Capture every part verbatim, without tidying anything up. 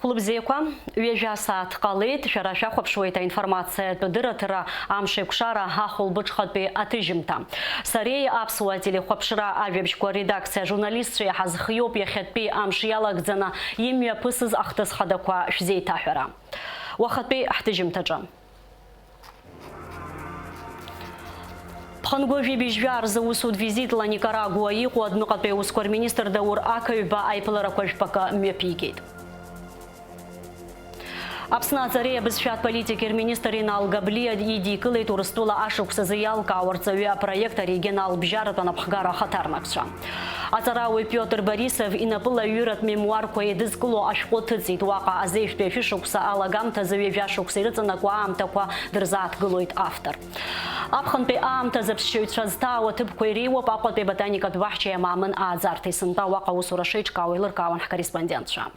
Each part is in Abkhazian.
Хәлыбзиақәа, ҩажәа асааҭ ҟалеит, шәара шәахәаԥшуеит аинформациатә дырраҭара «Амшеикәшара» ахәылбыҽхатәи аҭыжьымҭа. Сареи аԥсуа телехәаԥшра ажәабжьқәа редакциа ажурналистцәа иҳазхиоуп иахьатәи амш иалагӡаны имҩаԥысыз ахҭыс хадақәа шәзеиҭаҳәара. Уахатәи ҳҭыжьымҭаҿы. Ԥхынгәы жәибжь жәаа рзы усутә визитла Никарагуа иҟоу адәныҟатәи аусқәа рминистр Даур Ақаҩба аиԥыларақәа жәпакы мҩаԥигеит. Аԥсны аҵареи абызшәатә политики рминистр Инал Габлиа идикылеит Урыстәыла ашықәсазы иалкаау арҵаҩы апроект «Оригинал» бжьаратә анапхгара ахаҭарнакцәа. Аҵарауаҩ Пиотр Борисов инапыла аҩыратә мемуарқәа еидызкыло ашәҟәы ҭыҵит. Уаҟа азеижәтәи ашәышықәса алагамҭазы ҩажәа шықәса ирыҵанакуа аамҭақәа дырзааҭгылоит автор. Аԥхынтәи аамҭазы аԥсшьаҩцәа зҭаау аҭыԥқәа иреиуоуп Аҟәатәи аботаникатә баҳча иамаамын ааӡарҭа. Есынтәа уаҟа аусура шеиҿкаау еилыркаауан ҳкорреспондентцәа.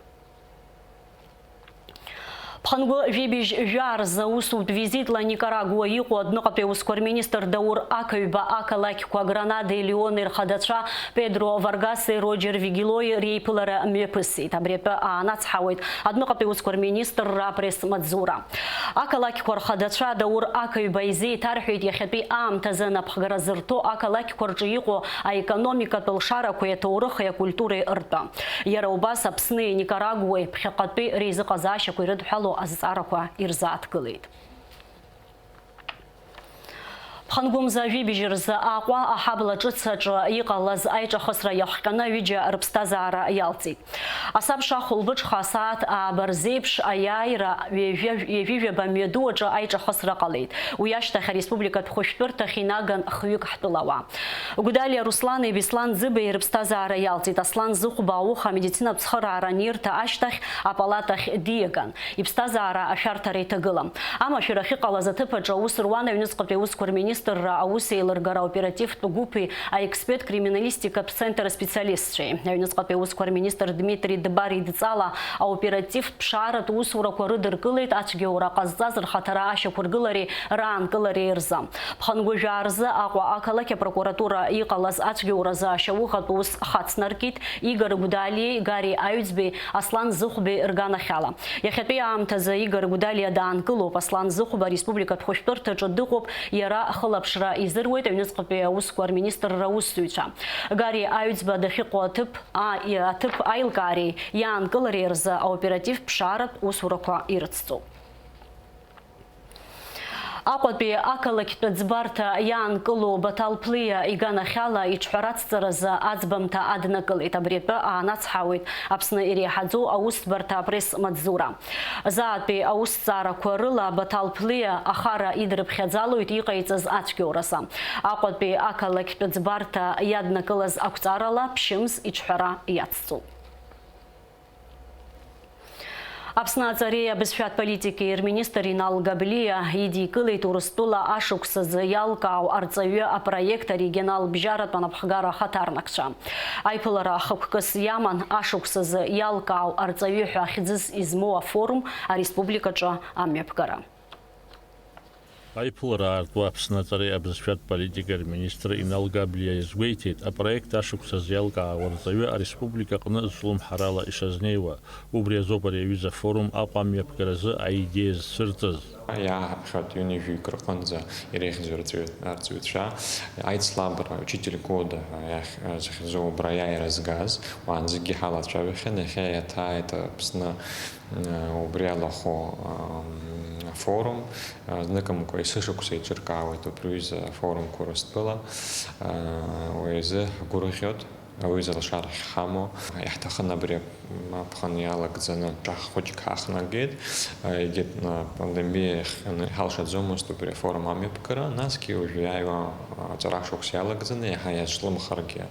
Ԥхынгәы жәибжь жәаа рзы аусутә визитла Никарагуа иҟоу адәныҟатәи аусқәа рминистр Даур Ақаҩба ақалақьқәа Гранадеи Леони рхадацәа Педро Варгаси Роџер Вигилои реиԥылара мҩаԥысит. Абри атәы аанацҳауеит адәныҟатәи аусқәа рминистрра апресс-маҵзура. Ақалақьқәа рхадацәа Даур Ақаҩба изеиҭарҳәеит иахьатәи аамҭазы анапхгара зырҭо ақалақьқәа рҿы иҟоу аекономикатә лшарақәеи аҭоурыхи акультуреи ртәы. Иара убас Аԥсни Никарагуеи ԥхьаҟатәи реизыҟазаашьақәа ирыдҳәалоу азҵаарақәа ирзааҭгылеит. Ԥхынгәымза жәибжь рзы Аҟәа аҳабла ҿыц аҿы иҟалаз аиҿахысра иахҟьаны ҩыџьа рыԥсҭазаара иалҵит. Асабша ахәылбыҽха асааҭ ааба рзеиԥш аиааира ҩажәи жәаба мҩаду аҿы аиҿахысра ҟалеит. Уи ашьҭахь ареспубликатә хәышәтәырҭахь инаган хҩык ҳтәылауаа. Гәдалиа Руслани Беслан Ӡыбеи рыԥсҭазаара иалҵит. Аслан Зыхәба ауха амедицинатә цхыраара анирҭа ашьҭахь апалатахь диаган. Иԥсҭазаара ашәарҭара иҭагылам. Амашәыр ахьыҟалаз аҭыԥ аҿы аус руан аҩныҵҟатәи аусқәа рминистрра аусеилыргара аоперативтә гәыԥи аексперт-криминалистикатә центр аспециалистцәеи. Аҩныҵҟатәи аусқәа рминистр Дмитри Дбар идҵала аоперативтә ԥшааратә усурақәа рыдыркылеит ацәгьоура ҟазҵаз рхаҭара ашьақәыргылареи раанкылареи рзы. Ԥхынгәы жәаа рзы Аҟәа ақалақь апрокуратура иҟалаз ацәгьоуразы ашьаухатә ус хацнаркит Игор Гәдалиеи Гари Аҩӡбеи Аслан Зыхәбеи рганахьала. Иахьатәи аамҭазы Игор Гәдалиа даанкылоуп. Аслан Зыхәба ареспубликатә хәышәтәырҭаҿы дыҟоуп, иара хылаԥшра изыруеит аҩныҵҟатәи аусқәа рминистрра аусзуҩцәа. Гари Аҩӡба дахьыҟоу аҭыԥ, а, и-, аҭыԥ аилкаареи иаанкылареи рзы аоперативтә ԥшааратә усурақәа ирыцҵоуп. Аҟәатәи ақалақьтә ӡбарҭа иаанкылоу Баҭал Ԥлиа иганахьала иҿҳәарацҵаразы аӡбамҭа аднакылеит. Абри атәы аанацҳауеит Аԥсны иреиҳаӡоу аусӡбарҭа апресс-маҵзура. Заатәи аусҭҵаарақәа рыла Баҭал Ԥлиа ахара идрыԥхьаӡалоит иҟаиҵаз ацәгьоуразы. Аҟәатәи ақалақьтә ӡбарҭа иаднакылаз ақәҵарала ԥшьымз иҿҳәара иацҵоуп. Аԥсны аҵареи абызшәатә политикеи рминистр Инал Габлиа идикылеит Урыстәыла ашықәсазы иалкаау арҵаҩы апроект оригинал бжьаратә анапхгара ахаҭарнакцәа. Аиԥылара хықәкыс иаман ашықәсазы иалкаау арҵаҩы ҳәа хьӡыс измоу афорум ареспубликаҿы амҩаԥгара. Аиԥылара аартуа Аԥсны аҵареи абызшәатә политикеи рминистр Инал Габлиа иазгәеиҭеит, апроект ашықәсазы иалкаау арҵаҩы ареспублика аҟны зҿлымҳарала ишазнеиуа. Убри азоуп ари аҩыза форум Аҟәа амҩаԥгаразы аидеиа зцәырҵыз. Иааҳаԥхьоит ҩынҩажәаҩык рҟынӡа иреиӷьӡоу арҵаҩ-, арҵаҩцәа, аицлабра, учитель года ҳәа иахь-, захьӡу убра аиааира згаз, уаанӡагьы ҳалацәажәахьан, иахьа иаҭааит Аԥсны, м, убри алахәу, м, афорум, зныкымкәа есышықәса еиҿыркаауеит убри аҩыза афорумқәа Урыстәыла, уи азы ҳгәырӷьоит. Ауаҩы залшара ахьҳамоу, иаҳҭахын абри аԥхын иалагӡаны ҿах хәыҷык ҳахнагеит. Егьи апандемиа иахҟьаны иҳалшаӡомызт убри афорум амҩаԥгара, насгьы уажәы иааиуа аҵара шықәса иалагӡаны иаҳа иазҿлымхаргьы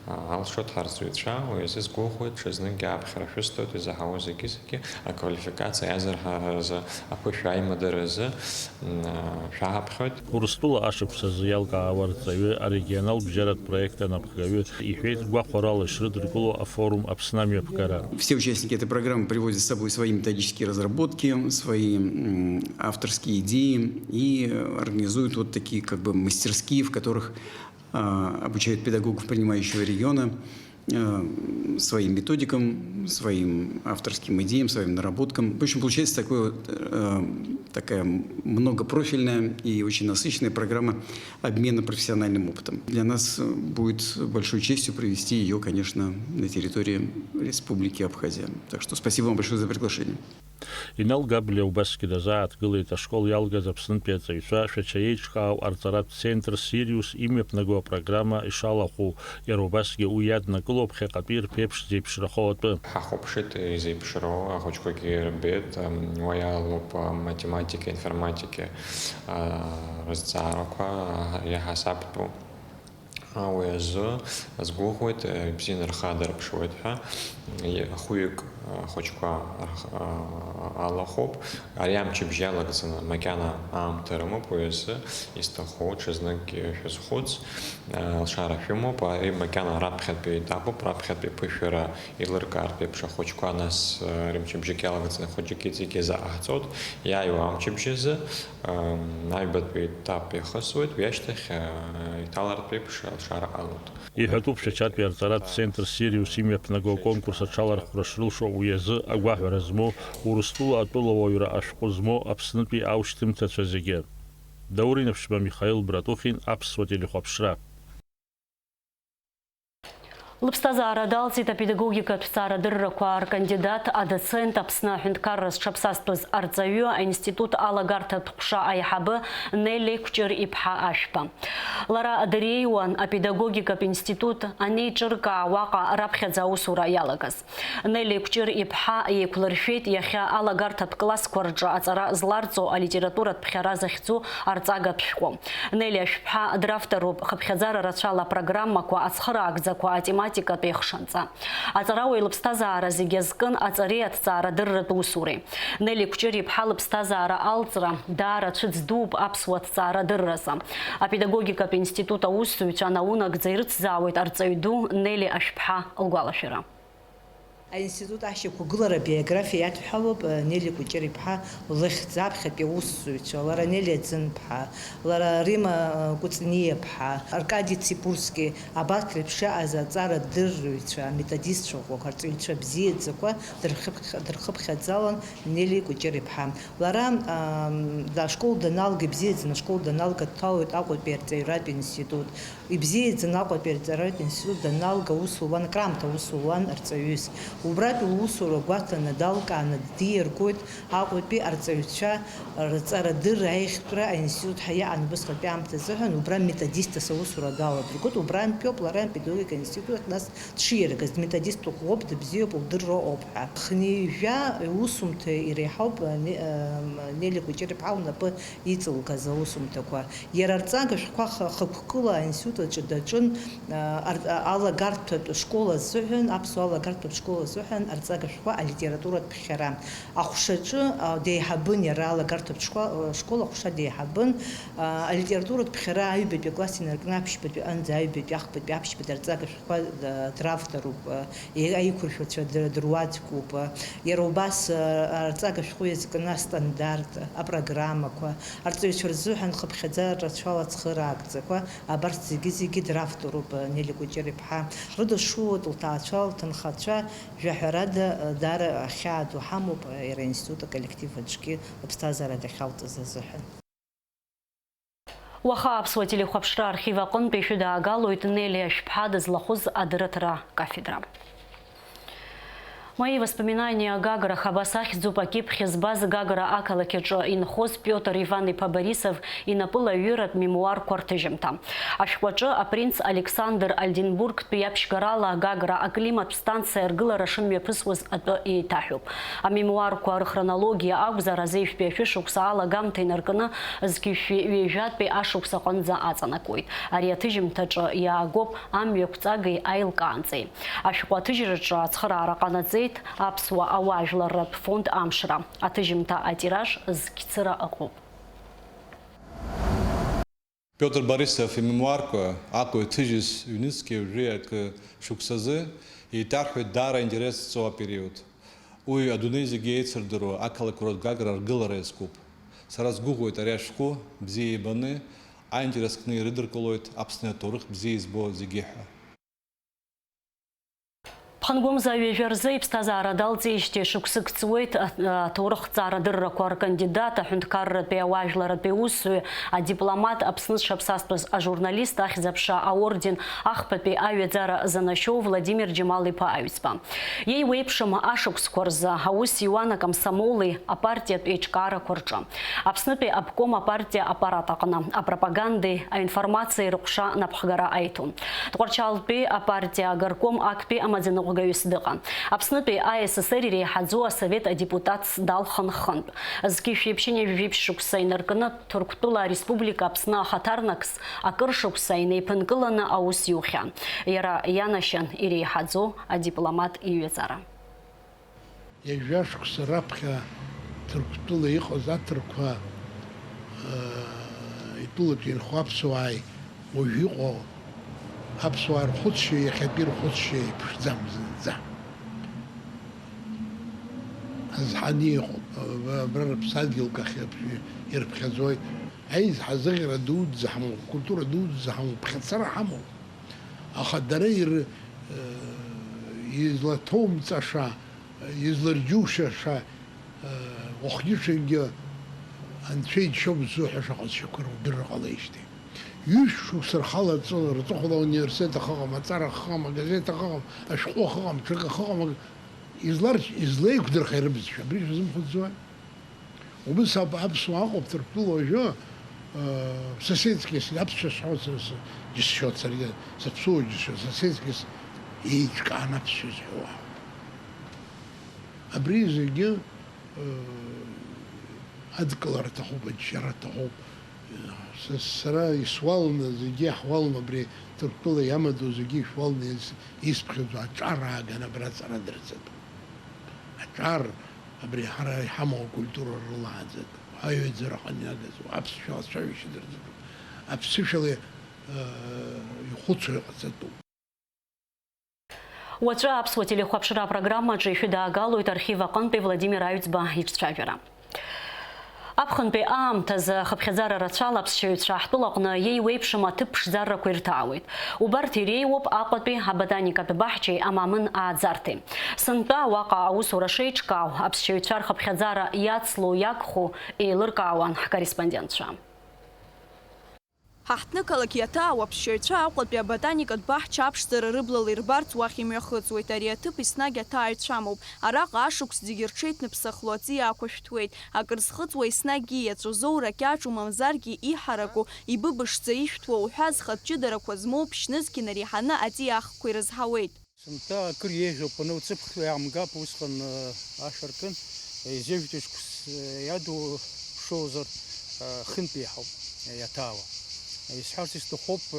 алшоит ҳарҵаҩцәа, уи азы сгәыӷуеит, ҽазныкгьы аԥхьара шәысҭоит, изаҳауа зегьы-зегьы. Аквалификациа аизырҳаразы, аԥышәа аимадаразы, м, шәаҳаԥхьоит. Урыстәыла ашықәсазы иалкаау арҵаҩы, арегионал бжьаратә проект анапхгаҩы иҳәеит, гәахәарала ишрыдыркыло афорум Аԥсны амҩаԥгара. Все участники этой программы привозят с собой свои методические разработки, свои, м, авторские идеи и организуют вот такие как бы мастерские, в которых, а, обучают педагогов принимающего региона. э, своим методикам, своим авторским идеям, своим наработкам. В общем, получается такое вот, э, такая многопрофильная и очень насыщенная программа обмена профессиональным опытом. Для нас, э, будет большой честью провести её, конечно, на территории Республики Абхазия. Так что спасибо вам большое за приглашение. Инал Габлиа убасгьы дазааҭгылеит ашкол иалгаз Аԥснытәи аҵаҩцәа Шәача еиҿкаау арҵаратә центр Сириус имҩаԥнаго апрограмма ишалахәу, иара убасгьы уи иаднакыло ԥхьаҟатәи рԥеиԥш зеиԥшрахо атәы. Ҳахәаԥшит изеиԥшроу, ахәыҷқәагьы ирбеит, уа иалоуп аматематика, информатика, а, рызҵаарақәа, а, иаҳасабтәу. Уи азы азгәыӷуеит, ибзианы рхы аадырԥшуеит ҳәа, и-, хәҩык ахәыҷқәа рх-, алахәуп. Ари амчыбжь иалагӡаны макьана аамҭа рымоуп, уи азы изҭаху ҽазныкгьы шәазхәыц, алшара шәымоуп, ари макьана раԥхьатәи етапуп, раԥхьатәи аԥышәара еилыркаартә еиԥш ахәыҷқәа, нас, э, рымчыбжьык иалагӡаны хәыҷык иҵегьы заҟаҳҵоит, иааиуа амчыбжь азы, э, аҩбатәи етап иахысуеит, уи ашьҭахь, э, иҭалартә еиԥш алшара ҟалоит. Иҳәатәуп Шәачатәи арҵаратә центр Сириус имҩаԥнаго аконкурс аҽалархәра шрылшо уи азы агәаҳәара змоу, Урыстәыла атәылауаҩра ашәҟәы змоу Аԥснытәи аушьҭымҭацәа зегьы. Даур Инаԥшьба, Михаил Братухин, Аԥсуа телехәаԥшра. Лыԥсҭазаара далҵит апедагогикатә ҭҵаарадыррақәа ркандидат, адоцент, Аԥсны аҳәынҭқарра зҽаԥсазтәыз арҵаҩы, аинститут алагарҭатә ҟәша аиҳабы Нели Кәҷыр-иԥҳа Ашәба. Лара дыриеиуан апедагогикатә институт анеиҿыркаа уаҟа раԥхьаӡа аусура иалагаз. Нели Кәҷыр-иԥҳа еиқәлыршәеит иахьа алагарҭатә классқәа рҿы аҵара зларҵо алитературатә ԥхьара захьӡу арҵагатә шәҟәы. Нели Ашәԥҳа дравторуп хыԥхьаӡара рацәала апрограммақәа, ацхыраагӡақәа, атематикатә еихшанҵа. Аҵарауаҩ лыԥсҭазаара зегьы азкын аҵареи аҭҵаарадырратә усуреи. Нели Кәҷыр-иԥҳа лыԥсҭазаара алҵра даара цәыӡ дууп аԥсуа ҭҵаарадырразы. Апедагогикатә институт аусзуҩцәа анаунагӡа ирыцзаауеит арҵаҩ ду Нели Ашәԥҳа лгәалашәара. Аинститут ашьақәгылара абиографиа иадҳәалоуп, э, Нели Кәҷыр-иԥҳа лыхьӡ аԥхьатәи аусзуҩцәа, лара Нели Аӡынԥҳа, лара Рима, э, Кәыҵниаԥҳа, Аркади Ципурски, абарҭ реиԥш иааз аҵарадырраҩцәа, аметодистцәа ӷәӷәак, арҵаҩцәа бзиаӡақәа дырхыԥх-, дырхыԥхьаӡалан Нели Кәҷыр-иԥҳа. Лара, ам, да-, ашкол даналга, ибзиаӡаны ашкол даналга, дҭалоит Аҟәатәи арҵаҩратә институт. Ибзиаӡаны Аҟәатәи арҵаҩратә институт даналга, аус луан, акраамҭа аус луан арҵаҩыс. Убратәи лусура гәаҭаны, далкааны диаргоит Аҟәатәи арҵаҩцәа рҵарадырра аиӷьтәра аинститут ҳәа иаан убысҟатәи аамҭа азыҳәан, убра методистас аусура даладыргоит, убрантәиоуп лара апедагогика институт ахь нас дшиаргаз, дметодист ӷәӷәоуп, дыбзиоуп, лдырра ыҟоуп ҳәа. Хынҩажәа иусумҭа иреиҳауп, э, не-, э, Нели Кәҷыр-иԥҳа лнапы иҵылгаз аусумҭақәа. Иара арҵага шәҟәқәа х-, хықәкыла аинститут аҿы даҿын, а, ар-, а, алагарҭатә школ азыҳәан, аԥсуа алагарҭатә школ азыҳәан арҵага шәҟәқәа алитературатә ԥхьара. Аҟәшаҿы, а, деиҳабын иара алагарҭатә школ, школ аҟәша деиҳабын, а, алитературатә ԥхьара аҩбатәи акласс инаркны аԥшьбатәи аҟынӡа, аҩбатәи, ахԥатәи, аԥшьбатәи арҵага шәҟәқәа, а, дравторуп, а, Е-, аиқәыршәацәа дыр-, дыруаӡәкуп. Иара убас, а, арҵага шәҟәы иазкны астандарт, апрограммақәа, арҵаҩцәа рзыҳәан хыԥхьаӡара рацәала ацхыраагӡақәа, абарҭ зегьы-зегьы дравторуп, а, Нели Кәҷыр-иԥҳа. Ҳрыдышшылоит лҭаацәа, лҭынхацәа, жәаҳәарада, а, даара ахьаа ду ҳамоуп, а, иара аинститут аколлектив аҿгьы лыԥсҭазаара дахьалҵыз азыҳәан. Уаха Аԥсуа телехәаԥшра архив аҟынтәи ишәыдаагалоит Нели Ашәԥҳа дызлахәыз адырраҭара кафедра. Мои воспоминания о Гагарах, абас ахьӡуп акьыԥхь збаз Гагра ақалақь аҿы инхоз Пиотр Иван-иԥа Борисов инапыла аҩыратә мемуарқәа рҭыжьымҭа. Ашәҟәаҿы апринц Александр Ольденбургтәи иаԥшьгарала Гагра аклиматтә станциа аргылара шымҩаԥысуаз атәы еиҭаҳәоуп. Амемуарқәа рхронологиа акәзар, азеижәтәи ашәышықәса алагамҭа инаркны зқьи жәшәи ҩажәатәи ашықәс аҟынӡа аҵанакуеит. Ари аҭыжьымҭаҿы иаагоуп амҩақәҵагеи аилкаанӡеи. Ашәҟәы аҭыжьраҿы ацхыраара ҟанаҵеит Аԥсуа ауаажәларратә фонд Амшра. Аҭыжьымҭа атираж зқьцыра ыҟоуп. Пиотр Борисов имемуарқәа Аҟәа иҭыжьыз ҩнызқьи жәаҩа акы шықәсазы еиҭарҳәоит даара аинтерес зҵоу апериод. Уи адунеи зегьы еицырдыруа ақалақь курорт Гагра аргылара иазкуп. Сара сгәыӷуеит ари ашәҟәы бзиа ибаны, аинтерес кны ирыдыркылоит Аԥсны аҭоурых бзиа избо зегьы ҳәа. Ԥхынгәымза ҩажәа рзы иԥсҭазаара далҵижьҭеи шықәсык ҵуеит, а-, аҭоурыхҭҵаарадыррақәа ркандидат, аҳәынҭқарратәи ауаажәларратәи усзуҩ, адипломат, Аԥсны зҽаԥсазтәыз ажурналист ахьӡ-аԥша аорден ахԥатәи аҩаӡара занашьоу Владимир Џьамал-иԥа Аҩӡба. Иеиуеиԥшым ашықәсқәа рзы аус иуан акомсомоли апартиатә еиҿкаарақәа рҿы. Аԥснытәи обком апартиа аппарат аҟны апропагандеи аинформациеи рыҟәша напхгара аиҭон. Тҟәарчалтәи апартиа агорком актәи амаӡаныҟәгаҩыс дыҟан. Аԥснытәи А С С Р иреиҳаӡоу асовет адепутатс далхын хынтә. Зқьи жәшәи ԥшьынҩажәи жәиԥшь шықәса инаркны Ҭырқәтәыла Ареспублика Аԥсны ахаҭарнакс акыр шықәса инеиԥынкыланы аус иухьан. Иара ианашьан иреиҳаӡоу адипломат иҩаӡара. Ҩажәа шықәса раԥхьа Ҭырқәтәыла иҟаз аҭырқәа, э, итәылатәи инхо аԥсуааи уажә иҟоу аԥсуаа рхәыцшьа иахьатәи рхәыцшьа еиԥшӡам зынӡа. Азҳаны иҟоуп, абра рыԥсадгьылқәа ахьырԥхьаӡоит. Аизҳа азыӷьара дуӡӡа ҳамоуп, акультура дуӡӡа ҳамоуп, ԥхьацара ҳамоуп. Аха дара ир-, э, излаҭоумҵаша, изларџьушьаша, э, уахгьы-ҽынгьы анцәа иџьшьоуп ззуҳәаша ҟазшьақәа рдырра ҟалеижьҭеи. Ҩышә шықәса рхала рҵы-, рҵыхәала ауниверситет ахыҟам, аҵара ахыҟам, агазеҭ ахыҟам, ашәҟәы ахыҟам, ҽак ахыҟам, ак-, изларч-, излеиқәдырхеи рыбызшәа, абри шәазымхәыцӡои? Убыс ауп аԥсуаа ыҟоуп Ҭырқәтәыла уажәы, э, соседский с-, аԥсшәа сҳәоит сара, с-, џьысшьоит саргьы, саԥсуоуп џьысшьоит, соседский с-, еиҿкаан аԥсшәа зҳәо ауп. Абри зегьы, э, адкылара аҭахуп, аџьшьара аҭахуп. Са, сара исуалны, зегьы иаҳуалны, абри Ҭырқәтәыла иамадоу зегьы ишәуалны ис-, исԥхьаӡо аҿар ааганы абра аҵара дырҵатәуп. Аҿар, абри ҳара иҳамоу акультура рылааӡатәуп, аҩаӡара ҟанагаӡоу, аԥсшәа ацәажәашьа дырҵатәуп, аԥсышәала, э, ихәыцуа иҟаҵатәуп. Уаҵәы аԥсуа телехәаԥшра апрограммаҿы ишәыдаагалоит архив аҟынтәи Владимир Аҩӡба иҿцәажәара. Аԥхынтәи аамҭазы ахыԥхьаӡара рацәала аԥсшьаҩцәа ҳтәылаҟны иеиуеиԥшым аҭыԥ ԥшӡаррақәа ирҭаауеит. Убарҭ иреиуоуп Аҟәатәи аботаникатә баҳчеи амамын ааӡарҭеи. Сынтәа уаҟа аусура шеиҿкаау, аԥсшьаҩцәа рхыԥхьаӡара иацлоу иагхоу еилыркаауан ҳкорреспондентцәа. Ҳаҳҭнықалақь иаҭаау аԥсшьаҩцәа Аҟәатәи аботаникатә баҳча аԥшӡара рыблала ирбарц уахь имҩахыҵуеит. Ари аҭыԥ еснагь аҭааҩцәа амоуп. Араҟа ашықәс зегьы рҽеиҭныԥсахло аҵиаақәа шәҭуеит. Акыр зхыҵуа еснагь ииаҵәоу, ракьаҿу мамзаргьы иҳараку, ибыбышӡа ишәҭуа уҳәа зхатә ҷыдарақәа змоу ԥшьнызқь инареиҳаны аҵиаахқәа ирызҳауеит. Сынтәа акыр еиӷьуп, уаныуцыԥхьо иаамгап, усҟан, э, ашәа ркын, изеижәтәу шықәс, э, иадуԥшуазар, э, хынтә еиҳауп, э, иаҭаауа. Исҳәарц исҭахуп, э,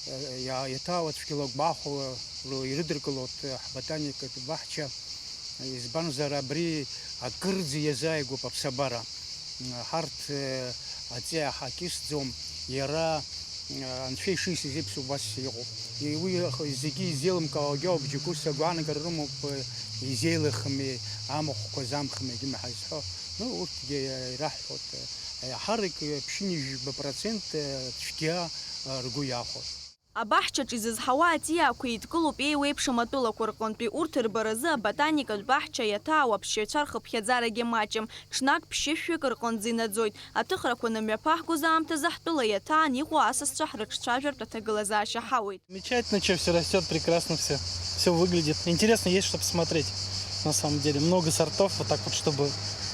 э, иа-, иаҭаауа цәгьала гәахәала ирыдыркылоит, э, ҳботаникатә баҳча, избанзар абри акырӡа иазааигәоуп аԥсабара. Ҳарҭ, э, аҵиаа ҳакьысӡом, иара, э, анцәа ишисыз еиԥш убас иҟоуп. И-, уи зегьы изеилымкаауагьы ауп, џьоукы ргәаанагара рымоуп, э, изеилыхми, амахәқәа замхми, егьимаҳа изҳәо. Ну, урҭгьы, э, ираҳҳәоит, э, аиаҳарак, э, ԥшьынҩажәи жәба процент, э, цәгьа, э, ргәы иахәоит. Абаҳчаҿ изызҳауа аҵиаақәа еидкылоуп еиуеиԥшым атәылақәа рҟынтәи, урҭ рбаразы аботаникатә баҳча иаҭаау аԥсшьаҩцәа рхыԥхьаӡарагьы маҷым, ҽнак ԥшьышәҩык рҟынӡа инаӡоит. Аҭыхрақәа нымҩаԥаҳгоз аамҭазы ҳтәыла иаҭаан иҟоу асасцәа ҳрыҿцәажәартә аҭагылазаашьа ҳауеит. Замечательно, что всё растёт, прекрасно всё. Всё выглядит. Интересно, есть что посмотреть, на самом деле. Много сортов, вот так вот, чтобы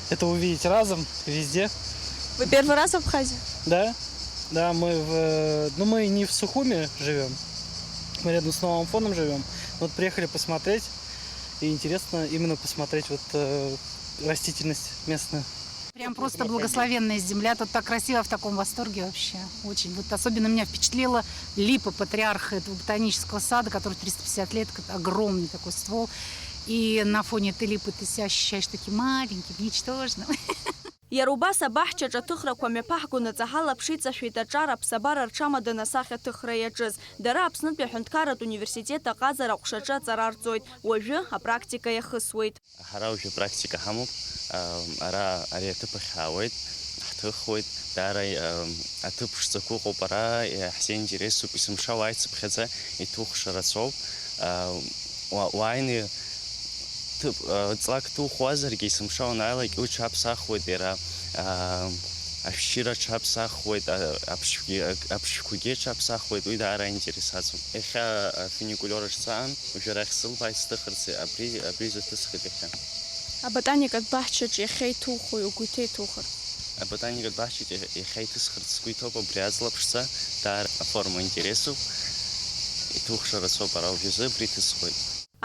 это увидеть разом, везде. Вы первый раз в Абхазии? Да, да, мы в, ну, мы не в Сухуми живём, мы рядом с Новым Афоном живём. Вот приехали посмотреть, и интересно именно посмотреть вот, э, растительность местную. Прям просто благословенная земля, тут так красиво, в таком восторге вообще, очень. Вот особенно меня впечатлила липа, патриарха этого ботанического сада, который триста пятьдесят лет, как огромный такой ствол. И на фоне этой липы ты себя ощущаешь таким маленьким, ничтожным. Иара убас абаҳчаҿ аҭыхрақәа мҩаԥаҳго наҵаҳалаԥш иҵашәеит аҿар аԥсабара рҽамаданы асахьаҭыхра иаҿыз. Дара Аԥснытәи аҳәынҭқарратә университет аҟазара аҟәшаҿы аҵара рҵоит, уажәы апрактика иахысуеит. Ҳара уажәы апрактика ҳамоуп, ара ари аҭыԥ ахь ҳаауеит, ҳҭыхуеит, даара аҭыԥ ԥшӡақәа ыҟоуп ара, ҳзеинтересуп, есымша уааицыԥхьаӡа иҭухша рацәоуп. Уа-, уааины ҭыԥ, а, ҵлак ҭухуазаргьы, есымша уанааилак уи ҽаԥсахуеит иара, а, ашәшьыра ҽаԥсахуеит, а, аԥшшәгьы, а, аԥшшәқәагьы ҽаԥсахуеит, уи даара аинтерес аҵоуп. Иахьа афуникулиор аҿы саан, уажә арахь сылбааит сҭыхырц, абри, абри изыҭысхит иахьа. Аботаникатә баҳчаҿ иахьа иҭухуи, угәы иҭеи иҭухыр? Аботаникатә баҳчаҿ иахьа иҭысхырц сгәы иҭоуп абри аҵла ԥшӡа, даара аформа интересуп, иҭухша рацәоуп, ара уажәазы абри иҭысхуеит.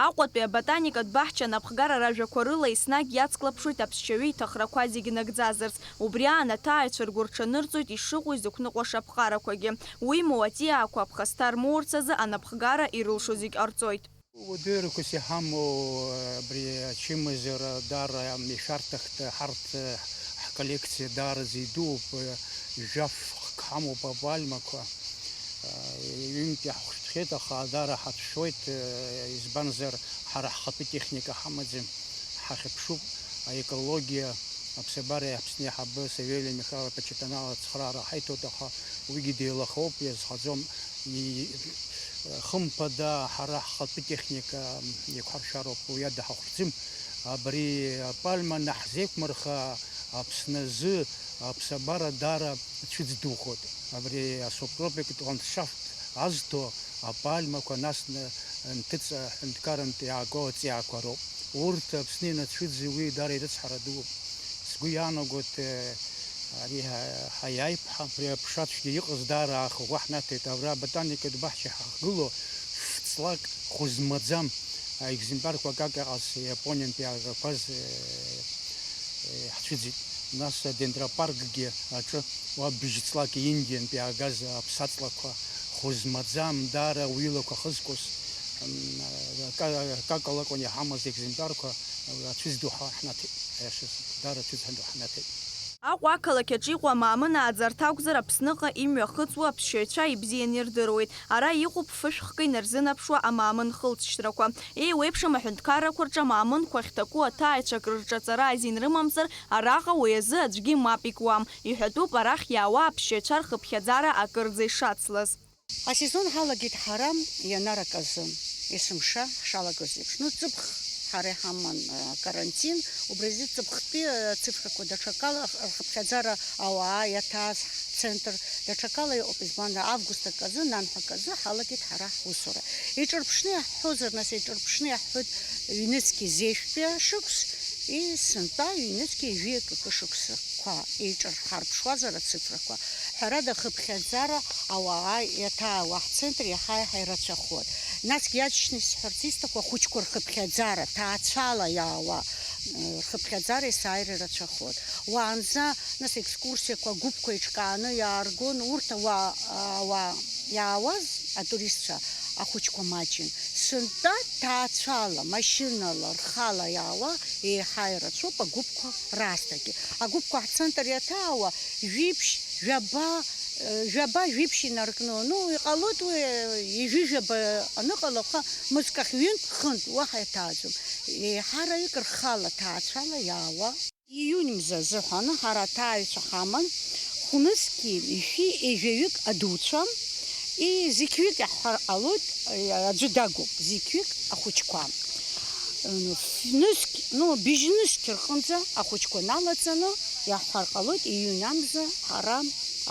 Аҟәатәи аботаникатә баҳча анапхгара ражәақәа рыла еснагь иацклаԥшуеит аԥсшьаҩы иҭахрақәа зегь нагӡазарц. Убри аан аҭааҩцәа ргәы рҽанырҵоит ишыҟоу изықәныҟәаша аԥҟарақәагьы. Уимоу, аҵиаақәа аԥхасҭа рмоурц азы анапхгара ирылшо зегь ҟарҵоит. Уадаҩрақәас иҳамоу абри ачымазара даара ишәарҭахт ҳарҭ ҳколлекциа даараӡа идууп, жәаф хк ҳамоуп апальмақәа. Ҩынтә иаҳхәшәтәхьеит, аха даара ҳацәшәоит, избанзар, ҳара ҳхатәы техника ҳамаӡам, ҳахьыԥшуп, аекологиа, аԥсабареи Аԥсны аиҳабы Савелий Михайлов-иԥа Чатанала ацхыраара ҳаиҭоит, аха уигьы деилахоуп, иазхаӡом. И-, хымԥада, ҳара ҳхатәы техника еиқәҳаршәароуп, уи ада ҳахәҭӡом. Абри апальма анаҳзеиқәмырха, Аԥсны азы аԥсабара даара цәыӡ духоит. Абри асубтропиктә ландшафт азҭо апальмақәа, нас н-, нҭыҵ аҳәынҭқарантә иааго аҵиаақәа роуп. Урҭ Аԥсны ианацәыӡ, уи даара ирыцҳара дууп. Сгәы иаанагоит, э, ари ҳа-, ҳаиааип ҳәа, абри аԥша цәгьа иҟаз даара ахыӷәӷәа ҳнаҭеит. Абра аботаникатә баҳча ҳахгыло, ф-ҵлак хәы змаӡам аекземплиарқәа акака ҟаз Иапониантәи иаагақәаз, э, э, ҳцәыӡит. Нас адендропаркгьы аҿы уа быжь-ҵлак Индиантәи иаагаз аԥсаҵлақәа хәы змаӡам, даара уилақәа хызкуаз, м, ака-, акакала акәын иҳамаз аекземплиарқәа, ацәыӡ ду ҳа-, ҳнаҭеит, аиашазы, даара ацәыӡ ду ҳнаҭеит. Аҟәа ақалақь аҿы иҟоу амаамын ааӡарҭа акәзар, Аԥсныҟа имҩахыҵуа аԥсшьаҩцәа ибзианы ирдыруеит. Ара иҟоуп фышә-хкы инарзынаԥшуа амаамын хылҵшьҭрақәа. Еиуеиԥшым аҳәынҭқаррақәа рҿы амаамынқәа ахьҭаку аҭааҩцәа акрырҿаҵара азин рымамзар, араҟа уи азы аӡәгьы мап икуам. Иҳәатәуп арахь иаауа аԥсшьаҩцәа рхыԥхьаӡара акырӡа ишацлаз. Асезон ҳалагеит ҳара ианарак азы, есымша ҳшалагаз еиԥш. Ну, ҵыԥх ҳара иҳаман, а, карантин, убри азы ҵыԥхтәи, а, цифрақәа даҽакала ах-, рхыԥхьаӡара ауаа иаҭааз ҳцентр даҽакала иҟоуп, избанзар, август акы азы, нанҳәа акы азы ҳалагеит ҳара ҳусура. Иҿырԥшны иаҳҳәозар, нас, иҿырԥшны иаҳҳәоит ҩнызқьи зежәтәи ашықәс, и сынтәа ҩнызқьи жәаҩык акы шықәсақәа еиҿырҳарԥшуазар ацифрақәа, ҳәарада, ахыԥхьаӡара ауаа иаҭаауа ҳцентр иаҳа-иаҳа ирацәахоит. Насгьы иаџьшьны исҳәарц исҭаху, ахәыҷқәа рхыԥхьаӡара, ҭаацәала иаауа, м, рхыԥхьаӡара есааира ирацәахоит. Уаанӡа, нас, екскурсиақәа гәыԥқәа еиҿкааны иааргон, урҭ ауаа, ауаа иаауаз атуристцәа ахәыҷқәа маҷын. Сынтәа ҭаацәала, машьынала, рхала иаауа еиҳа ирацәоуп агәыԥқәа раасҭагьы. Агәыԥқәа ҳцентр иаҭаауа жәиԥшь, жәаба, э, жәаба, жәиԥшь инаркны. Ну, иҟалоит уи, э, ҩажәи жәаба аныҟало, аха мызкахь ҩынтә-хынтә уаҳа иаҭааӡом. Еиҳараҩык рхала, ҭаацәала иаауа. Июнь мза азыҳәан ҳара аҭааҩцәа ҳаман, хәнызқьи ҩшәи ежәаҩык адуцәа, и-, зықьҩык иаҳҳәар ҟалоит, аӡәы дагуп, зықьҩык ахәыҷқәа. Фнызқь, ну, быжьнызқь рҟынӡа ахәыҷқәа налаҵаны, иаҳҳәар ҟалоит, июнь амза ҳара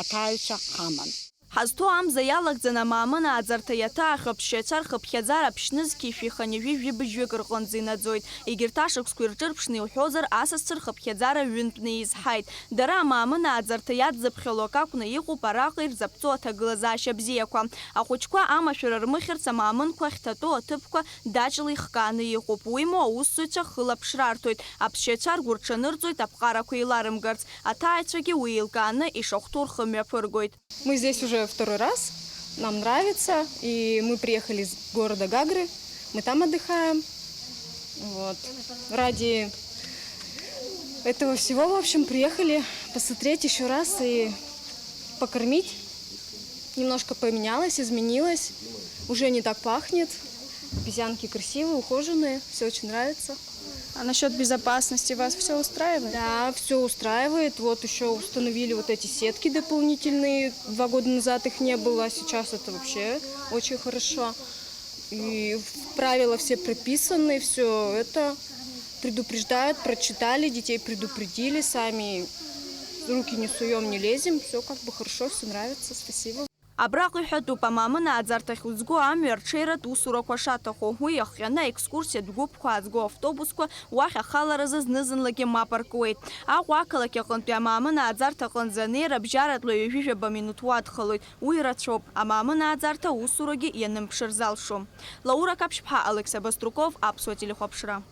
аҭааҩцәа ҳаман. Ҳазҭоу амза иалагӡаны амаамын ааӡарҭа иаҭаахьоу аԥсшьаҩцәа рхыԥхьаӡара ԥшьнызқьи шәиханҩажәи жәибжьҩык рҟынӡа инаӡоит. Егьырҭ ашықәсқәа ирҿырԥшны иуҳәозар, асасцәа рхыԥхьаӡара ҩынтәны изҳаит. Дара амаамын ааӡарҭа иадзыԥхьало акакәны иҟоуп араҟа ирзаԥҵоу аҭагылазаашьа бзиақәа. Ахәыҷқәа амашәыра рмыхьырц амаамынқәа ахьҭатәоу аҭыԥқәа даҷла ихкааны иҟоуп. Уимоу, аусзуҩцәа хылаԥшра арҭоит, аԥсшьаҩцәа ргәы рҽанырҵоит, аԥҟарақәа еиларымгарц. Аҭааҩцәагьы уи еилкааны ишахәҭоу рхы мҩаԥыргоит. Мы здесь уже второй раз, нам нравится, и мы приехали из города Гагры, мы там отдыхаем. Вот. Ради этого всего, в общем, приехали посмотреть ещё раз и покормить. Немножко поменялось, изменилось. Уже не так пахнет. Обезьянки красивые, ухоженные. Всё очень нравится. А насчёт безопасности вас всё устраивает? Да, всё устраивает. Вот ещё установили вот эти сетки дополнительные. Два года назад их не было, а сейчас это вообще очень хорошо. И правила все прописаны, все это предупреждают, прочитали, детей предупредили, сами руки не суем, не лезем, все как бы хорошо, все нравится, спасибо. Абраҟа иҳәатәуп, амаамын ааӡарҭахь узго амҩа арҽеиратә усурақәа шаҭаху. Уи иахҟьаны аекскурсиатә гәыԥқәа аазго автобусқәа уахь ахаларазы зны-зынлагьы мап аркуеит. Аҟәа ақалақь аҟынтәи амаамын ааӡарҭа аҟынӡа анеира абжьаратәла ҩажәижәаба минуҭ уадхалоит. Уи рацәоуп, амаамын ааӡарҭа аусурагьы ианымԥшыр залшом. Лаура Каԥшьԥҳа, Алықьса Баструков, Аԥсуа телехәаԥшра.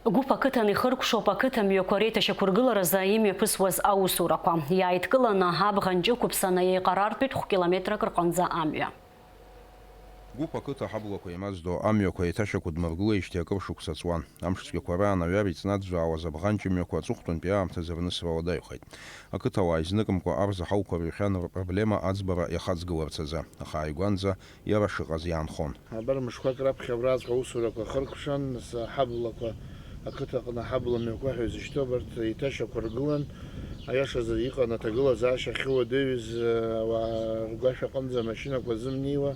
Гәыԥ ақыҭан ихыркәшоуп ақыҭа мҩақәа реиҭашьақәыргыларазы имҩаԥысуаз аусурақәа. Иааидкыланы, абӷанҷ ықәыԥсаны еиҟарартәит хә-километрак рҟынӡа амҩа. Гәыԥ ақыҭа аҳаблақәа еимаздо амҩақәа еиҭашьақәдмыргылеижьҭеи акыр шықәса ҵуан. Амш цәгьақәа раан аҩар иҵнаӡәӡәаауаз абӷанҷ мҩақәа аҵыхәтәантәи аамҭазы рнысра уадаҩхеит. Ақыҭауаа изныкымкәа арзаҳалқәа рыҩхьан рпроблема аӡбара иахаҵгыларц азы, аха ааигәанӡа иара шыҟаз иаанхон. Абар мышқәак раԥхьа абраҵәҟьа аусурақәа хыркәшан, нас аҳаблақәа, ақыҭаҟны аҳабла мҩақәа ҳәа изышьҭоу абарҭ еиҭашьақәыргылан. Аиашазы иҟан аҭагылазаашьа ахьуадаҩыз, ауаа ргәашә аҟынӡа амашьынақәа зымнеиуа,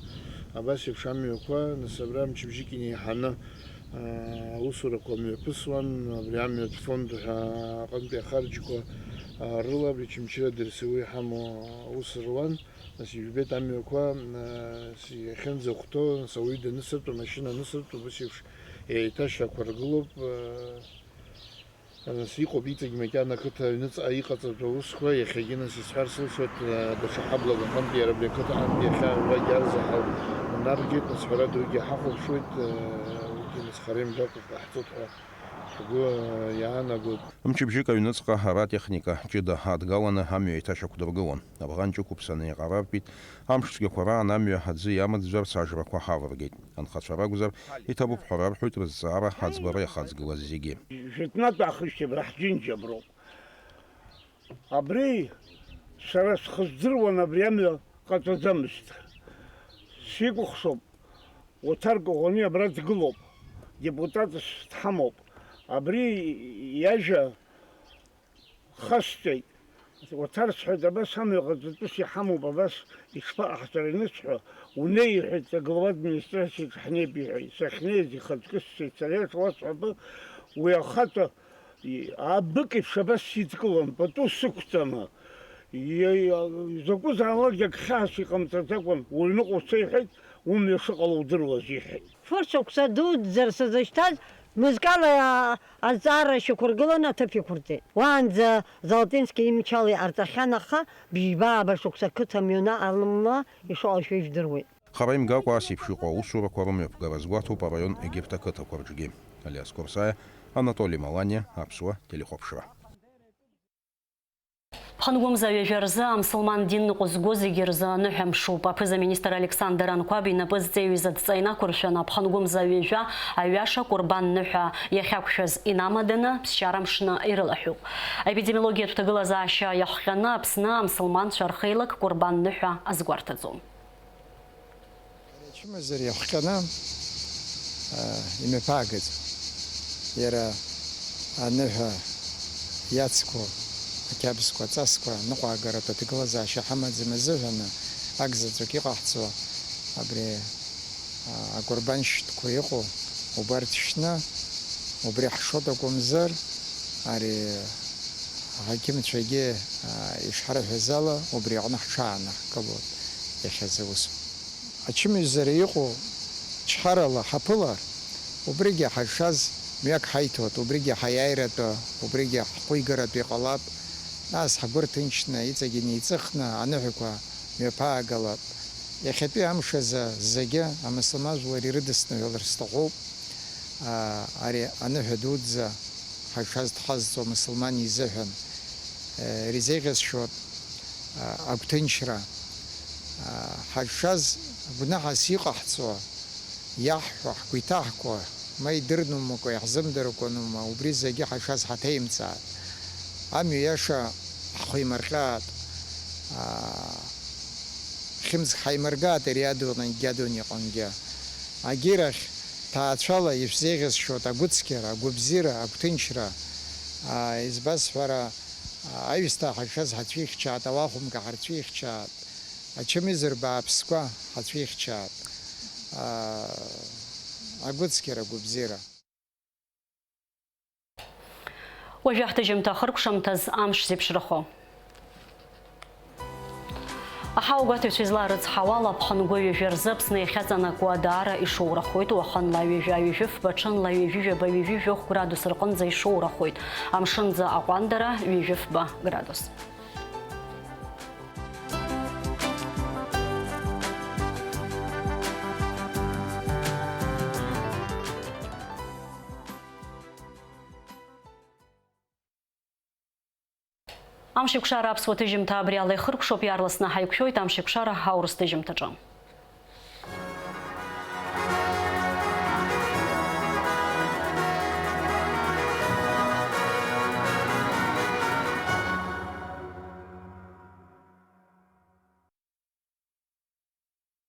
абас еиԥш амҩақәа, нас абра мчыбжьык инеиҳаны, аусурақәа мҩаԥысуан, абри амҩатә фонд ҳәа аҟынтәи ахарџьқәа рыла абри Очамчыра Дерсеу иҳамоу аус руан. Нас ижәбеит амҩақәа, нас иахьынӡахәҭоу, нас ауаҩы данысыртә, амашьына анысыртә, убас еиԥш еиҭашьақәыргылоуп. Нас иҟоуп иҵегь макьана ақыҭа аҩныҵҟа иҟаҵатәу аусқәа, иахьагьы нас исҳәар сылшоит, даҽа ҳаблак аҟынтәи иара абри ақыҭа аҟынтәи иахьа уигьы арзаҳал унаргеит, нас ҳәара дугьы ҳахәаԥшуеит, уигьы нас хара имгакәа ҟаҳҵоит ҳәа ҳгәы иаанагоит. Мчыбжьык аҩныҵҟа ара атехника ҷыда адгаланы амҩа еиҭашьақәдыргылон. Абӷанҷ ықәыԥсаны еиҟарартәит, амш цәгьақәа раан амҩа аӡы иамыӡәӡәарц ажрақәа ҳавыргеит. Анхацәа ракәзар, иҭабуп ҳәа рарҳәоит рызҵаара аӡбара иахаҵгылаз зегьы. Жәытәнатә аахижьҭеи абра ҳџьынџь аброуп. Абри сара схы здыруан абри амҩа ҟаҵаӡамызт. Сикәыхшоуп, уаҭарк ӷәӷәаны абра дгылоуп, депутатс дҳамоуп. Абри иажәа хасҵеит. Уаҭар сҳәеит, абас амҩа ҟаҵатәыс иҳамоуп, абас ишԥаҟаҳҵари анысҳәа, унеи, иҳәеит, аглава администрациаҿы ҳнеип, иҳәеит. Сахьнеиз ихаҵкы сцеит, сара иашауасҳәап, уи ахаҵа, и-, абык еиԥш абас сидкылан, пату сықәҵаны. И-, и-, закәызаалакгьы ак хьаас иҟамҵаӡакәан, уҩныҟа уца, иҳәеит, умҩа шыҟало удыруаз, иҳәеит. Фыршықәса дуӡӡа сызышьҭаз мызкала азҵаара шьақәыргыланы аҭыԥ иқәырҵеит. Уаанӡа Золотински имчала иҟарҵахьан, аха бжьба-ааба шықәса ақыҭа мҩаны алымла ишыҟалашәо ижәдыруеит. Хара имгакәа ас еиԥш иҟоу аусурақәа рымҩаԥгара азгәаҭоуп араион егьырҭ ақыҭақәа рҿгьы. Алиас Қәарсаиа, Анатоли Маланиа, Аԥсуа телехәаԥшра. Ԥхынгәымза ҩажәа рзы амсылман дин ныҟәызго зегьы рзы аныҳәа мшуп. Аԥыза-министр Александр Анқәаб инапы зҵеиҩыз адҵа инақәыршәаны, Ԥхынгәымза ҩажәа аҩаша Кәырбан ныҳәа иахьақәшәаз инамаданы ԥсшьара мшны ирылаҳәуп. Аепидемиологиатә ҭагылазаашьа иахҟьаны Аԥсны амсылманцәа рхеилак Кәырбан ныҳәа азгәарҭаӡом. Ари ачымазара иахҟьаны, а, имҩаԥаагаӡом. Иара аныҳәа иацқәоу ақьабзқәа, аҵасқәа ныҟәаагаратә аҭагылазаашьа ҳамаӡам азыҳәаны, акзаҵәык иҟаҳҵо абри, а, акәырбан шьтәқәа иҟоу убарҭ шьны, убри ҳшоит акәымзар, ари аҳақьымцәагьы, а, ишҳарҳәаз ала, убри аҟны ҳҽаанаҳкылоит иахьазы ус. Ачымазара иҟоу чҳарала ҳаԥылар, убригьы ҳазшаз мҩак ҳаиҭоит, убригьы ҳаиааиратәы, убригьы ҳхәигаратәы иҟалап, нас ҳгәы рҭынчны, иҵегь инеиҵыхны аныҳәақәа мҩаԥаагалап. Иахьатәи амш азы зегьы амысылман жәлар ирыдысныҳәалар сҭахуп, аа, ари аныҳәа дуӡӡа ҳазшаз дҳазҵо амысылман изыҳәан, э, ирзеиӷьасшьоит, аа, агәҭынчра. Ҳазшаз гәнаҳас иҟаҳҵо, иаҳҳәо, ҳгәы иҭаҳкуа, ма идырны умакәа, иаҳзымдыркәаны ума, убри зегьы ҳазшаз ҳаҭеимҵааит. Амҩа иаша ҳхы имырҟьааит, аа, хьымӡӷ ҳаимыргааит ари адунеигьы адунеи аҟынгьы. Агьирахь, ҭаацәала ишәзеиӷьасшьоит агәыцқьара, агәыбзиара, агәҭынчра. Аа, избасҳәара, аа, аҩсҭаа ҳазшаз ҳацәихьчааит, ауахәымга ҳарцәихьчааит. Ачымазара бааԥсқәа ҳацәихьчааит. Аа, агәыцқьара, агәабзиара. Уажәы ҳҭыжьымҭа ахыркәшамҭаз амш зеиԥшрахо. Аҳауагәаҭаҩцәа излаарыцҳауала, аԥхынгәы ҩажәа рзы Аԥсны иахьаҵанакуа даара ишоурахоит, уахынла ҩажәа ҩажәи фба, ҽынла ҩажәи жәаба ҩажәи жәохә градус рҟынӡа ишоурахоит, амшынӡы аҟәандара ҩажәи фба градус. Амшеикәшара аԥсуа ҭыжьымҭа абри ала ихыркәшоуп, иаарласны ҳаиқәшәоит Амшеикәшара аурыс ҭыжьымҭаҿы.